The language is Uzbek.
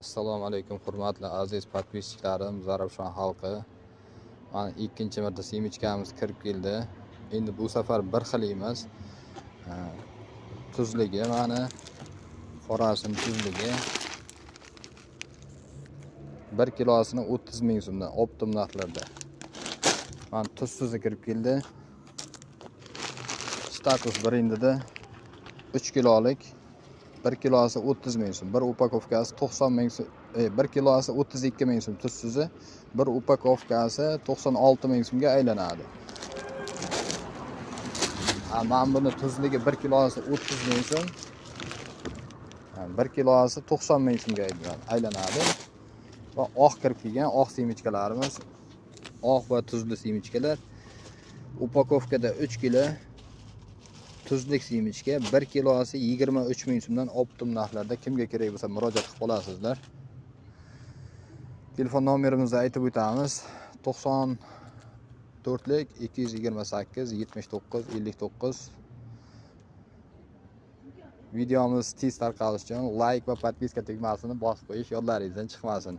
Assalomu alaykum, hurmatli aziz подписчик larim, Zarafshon xalqi. Mana ikkinchi marta семечка miz kirib keldi. Endi bu safar bir xil emas. Tuzligi, mana qorasini tuzligi. 1 kilosini 30 ming so'mdan оптом narxlarda. Mana tuzsizi kirib keldi. Status brendida 3 kilolik, 1 kilosi 30 ming so'm, bir упаковка si 90 ming so'm, 1 kilosi 32 ming so'm tuzsizi, bir упаковка si 96 ming so'mga aylanadi. Mana buni tuzligi 1 kilosi 30 ming so'm, 1 kilosi 90 ming so'mga aylanadi. Va oq kirib kelgan oq семечка larimiz, oq va tuzli семечка lar упаковка da 3 kilo tuzlik семечка, 1 kilosi 23 ming so'mdan оптом narxlarda. Kimga kerak bo'lsa, murojaat qilib qolasizlar. Telefon nomerimizni aytib o'tamiz: 94lik 228 79 59. Videomiz tez tarqalishi uchun layk va подписка tugmasini bosib qo'yish yodlaringizdan chiqmasin.